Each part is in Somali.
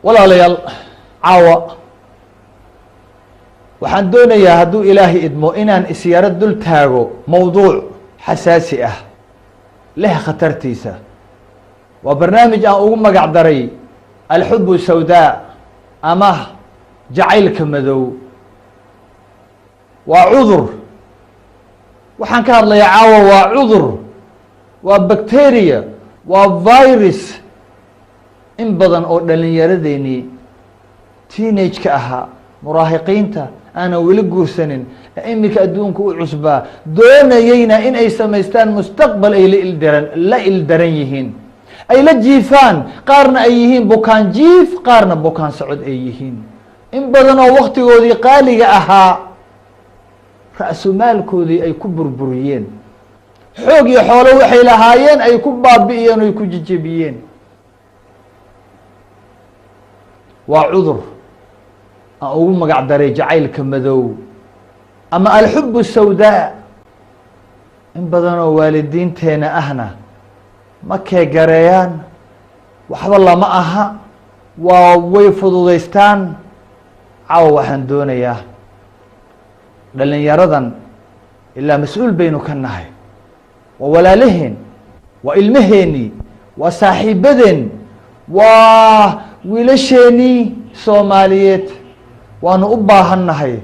Walaalayaal, caawa waxaan doonayaa, hadduu Ilaahay idmo, inaan isyaro dul taago mowduuc xasaasi ah, leh khatartiisa. Waa barnaamij aan ugu magac daray الحب السوداء ama jacaylka madow. Waa cudur waxaan ka hadlayaa caawa, waa cudur, waa bacteria, waa virus in badan oo dhalinyaradeenii teenage-ka ahaa, muraahiqiinta aanan weli guursanin ee iminka adduunka u cusbaa, doonayeyna in ay samaystaan mustaqbal, ay la ildaran yihiin, ay la jiifaan. Qaarna ay yihiin bukaan jiif, qaarna bukaan socod ay yihiin. In badan oo waktigoodii qaaliga ahaa, ra'sumaalkoodii ay ku burburiyeen, xoog iyo xoolo waxay lahaayeen ay ku baabi'iyeen, oy ku jejebiyeen. Waa cudur aan ugu magac daray jacaylka madow ama الحب السوداء. In badanoo waalidiinteena ahna ma keegareeyaan, waxba lama aha, waa way fududaystaan. Caawa waxaan doonayaa dhalinyaradan, ilaa mas-uul baynu ka nahay, waa walaalaheen, waa ilmaheenii, waa saaxiibadeen, waa wiilasheenii Soomaaliyeed. Waanu u baahan nahay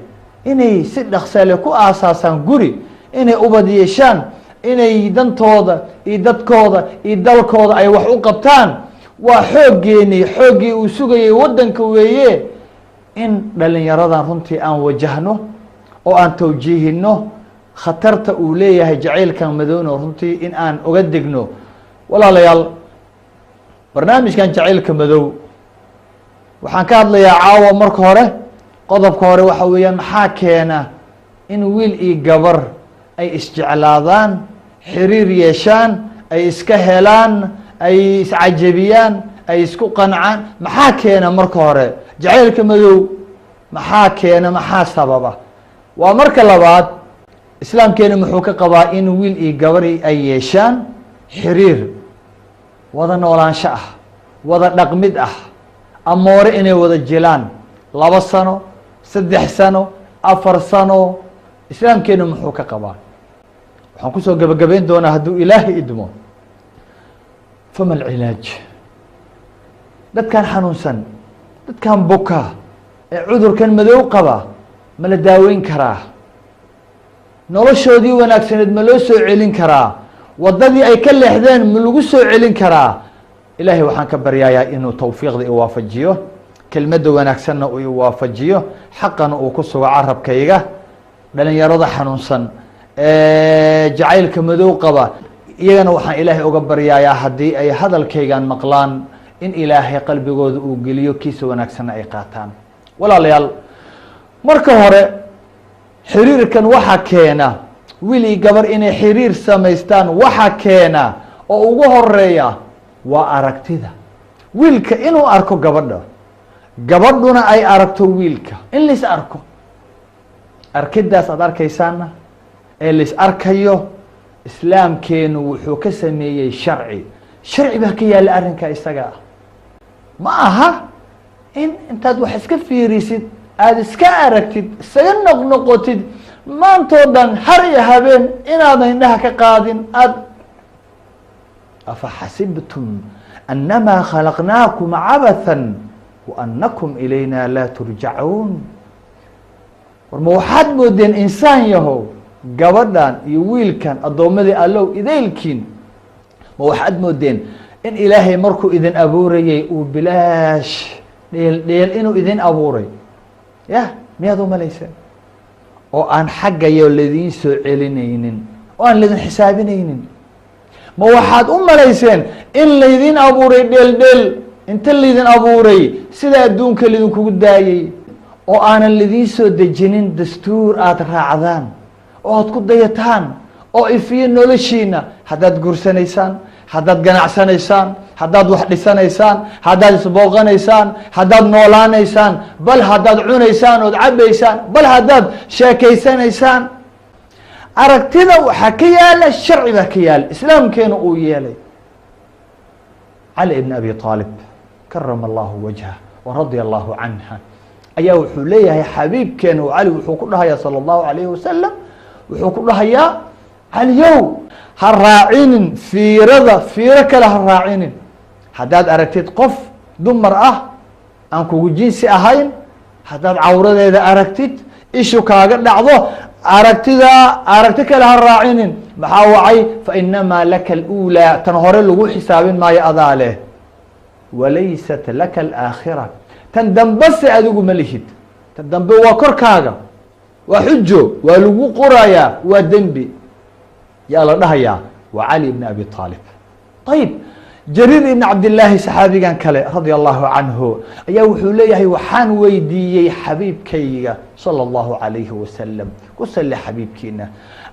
inay si dhaqsale ku aasaasaan guri, inay ubad yeeshaan, inay dantooda iyo dadkooda iyo dalkooda ay wax u qabtaan. Waa xooggeenii, xooggii uu sugayay waddanka weeye. In dhalinyaradan runtii aan wajahno oo aan tawjiihino khatarta uu leeyahay jacaylkan madowna, runtii in aan uga degno. Walaalayaal, barnaamijkan jacaylka madow waxaan ka hadlayaa caawa marka hore, qodobka hore waxa weeyaan: maxaa keena in wiil iyo gabar ay isjeclaadaan, xiriir yeeshaan, ay iska helaan, ay iscajabiyaan, ay isku qancaan? Maxaa keena marka hore jacaylka madow? Maxaa keena? Maxaa sababa? Waa marka labaad, Islaamkeena muxuu ka qabaa in wiil iyo gabari ay yeeshaan xiriir wada noolaansho ah, wada dhaqmid ah, amoore inay wada jilaan 2 sano, 3 sano, 4 sano? Islaamkeena muxuu ka qabaa? Waxaan kusoo gebagabeyn doonaa, hadduu Ilaahay idmo, فما العلاج? Dadkan xanuunsan, dadkan buka ee cudurkan madow qaba, ma la daaweyn karaa? Noloshoodii wanaagsaneed ma loo soo celin karaa? Waddadii ay ka leexdeen ma lagu soo celin karaa? Ilaahay waxaan ka baryayaa inuu tawfiiqda iwaafajiyo, kelmadda wanaagsanna uu iwaafajiyo, xaqana uu ku sugo carabkayga. Dhalinyarada xanuunsan ee jacaylka madow qaba, iyagana waxaan Ilaahay uga baryayaa, haddii ay hadalkaygan maqlaan, in Ilaahay qalbigooda uu geliyo, kiisa wanaagsanna ay qaataan. Walaalayaal, marka hore, xiriirkan waxa keena wiil iyo gabar inay xiriir samaystaan, waxa keena oo ugu horeeya waa aragtida. Wiilka inuu arko gabadha, gabadhuna ay aragto wiilka, in lais arko. Arkidaas aad arkaysaana ee lais arkayo, Islaamkeenu wuxuu ka sameeyey sharci. Sharci baa ka yaalla arrinka isaga ah. Ma aha in intaad wax iska fiirisid, aada iska aragtid, isaga noqnoqotid maantoo dhan, har iyo habeen, inaadan indhaha ka qaadin. Aad أفحسبتم أنما خلقناكم عبثا وأنكم إلينا لا ترجعون. War, ma waxaad moodeen, insaan yahow, gabadhan iyo wiilkan, addoommadii Allow idaylkiin, ma waxaad moodeen in Ilaahay markuu idin abuurayey uu bilaash dheel dheel inuu idin abuuray? Ya, miyaad umalayseen oo aan xaggayo laidiin soo celinaynin oo aan laidin xisaabinaynin? Ma waxaad u malayseen in laydin abuuray dheel dheel, inta laydin abuuray sida adduunka laydinkugu daayey, oo aanan laidiin soo dejinin dastuur aada raacdaan oo aad ku dayataan oo ifiyo noloshiina, haddaad guursanaysaan, haddaad ganacsanaysaan, haddaad wax dhisanaysaan, haddaad isbooqanaysaan, haddaad noolaanaysaan, bal haddaad cunaysaan ood cabaysaan, bal haddaad sheekaysanaysaan? Aragtida waxaa ka yaala sharci baa ka yaala, Islaamkeena uu yeelay. Cali ibn Abi Aalib. Karama allahu wajhah wa radia allahu canha, ayaa wuxuu leeyahay xabiibkeena oo Cali wuxuu ku dhahayaa, sala allahu alayhi wasalam, wuxuu ku dhahayaa: "Caliyow, ha raacinin fiirada, fiiro kale ha raacinin. Haddaad aragtid qof dumar ah aan kugu jinsi ahayn, haddaad cawradeeda aragtid, ishu kaaga dhacdo, aragtida aragti kale ha raacinin. Maxaa wacay? Fa inamaa laka aluulaa, tan hore lagu xisaabin maayo, adaa leh. Walaysat laka alaakhira, tan dambese adigu ma lihid. Tan dambe waa korkaaga, waa xujo, waa lagu qorayaa, waa dembi." Yaa la dhahayaa? Waa Cali ibn Abi Aalib. Ayib, Jariir ibn Cabdillaahi, saxaabigan kale, radia allahu canhu, ayaa wuxuu leeyahay: "Waxaan weydiiyey xabiibkayga, sala allahu alayhi wasalam," ku sali xabiibkiina,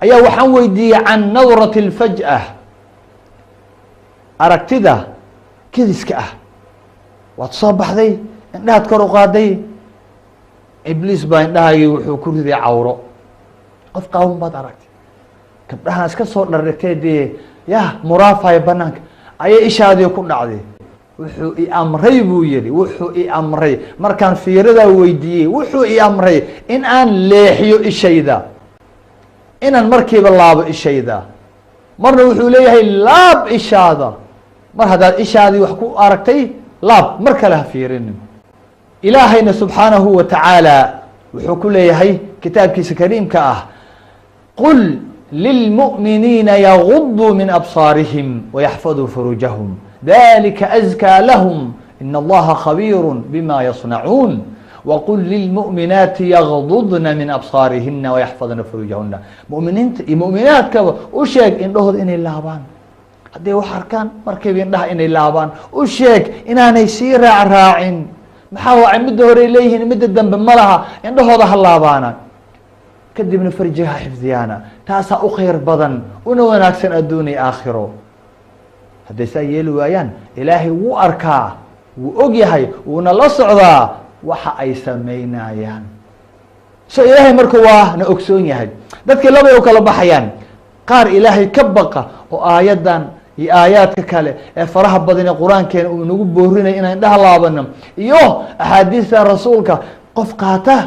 "ayaa waxaan weydiiyey can nadrati اlfajأة, aragtida kediska ah. Waad soo baxday, indhahaad kor u qaaday, Ibliis baa indhahaagii wuxuu ku riday cawro, qof qaawan baad aragtay, gabdhahan iska soo dhardhigtay, dee ya muraafaya banaanka ayay ishaadii ku dhacday. Wuxuu i amray," buu yihi, "wuxuu i amray markaan fiiradaa weydiiyey, wuxuu i amray in aan leexiyo ishayda, inaan markiiba laabo ishayda. Marna wuxuu leeyahay: laab ishaada, mar haddaad ishaadii wax ku aragtay, laab, mar kale ha fiirinin." Ilaahayna subxaanahu wa tacaala wuxuu ku leeyahay kitaabkiisa kariimka ah: "Qul lilmu'miniina yaguduu min absaarihim wayaxfaduu furuujahum, dalika azkaa lahum, in allaha khabiir bima yasnacuun, wqul lilmu'minaati yagdudna min absaarihina wayaxfadna furuujahuna." Muminiinta iyo mu'minaadkaba u sheeg indhahooda inay laabaan hadday wax arkaan, markayba indhaha inay laabaan u sheeg, inaanay sii raac raacin. Maxaa wacay? Midda horey leeyihiin, midda dambe ma laha. Indhahooda ha laabaana, kadibna farjiga ha xifdiyaana, taasaa u khayr badan una wanaagsan adduun iyo aakhiro. Hadday saa yeeli waayaan, Ilaahay wuu arkaa, wuu og yahay, wuuna la socdaa waxa ay sameynayaan. So Ilaahay marka waa na ogsoon yahay. Dadkii labay u kala baxayaan: qaar Ilaahay ka baqa oo aayaddan iyo aayaadka kale ee faraha badan ee Qur-aankeena uu nagu boorinay inaan indhaha laabano iyo axaadiista rasuulka qof qaata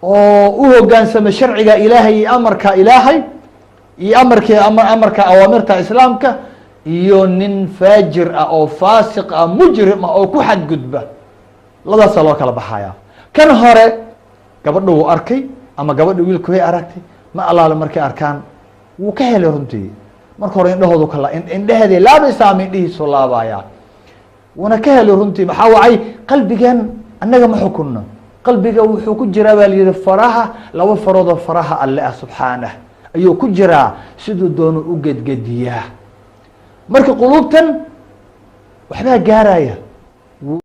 oo u hogaansama sharciga Ilaahay iyo amarka Ilaahay iyo amarkii amarka awaamirta Islaamka, iyo nin faajir ah oo faasiq ah, mujrim ah oo ku xadgudba. Labadaasaa loo kala baxaya. Kan hore gabadha wuu arkay ama gabadha wiilka way aragtay, ma allaale markay arkaan wuu ka helay runtii. Marka hore indhahoodu kala indheheeday laabaysa ama indhihiisu laabaya, wuuna ka helay runtii. Maxaa wacay? Qalbigan annaga ma xukunno. Qalbiga wuxuu ku jiraa, baa la yihi, faraha, laba faroodoo faraha Alle ah subxaanah ayuu ku jiraa, siduu doono u gedgediyaa. Marka quluubtan waxbaa gaaraya.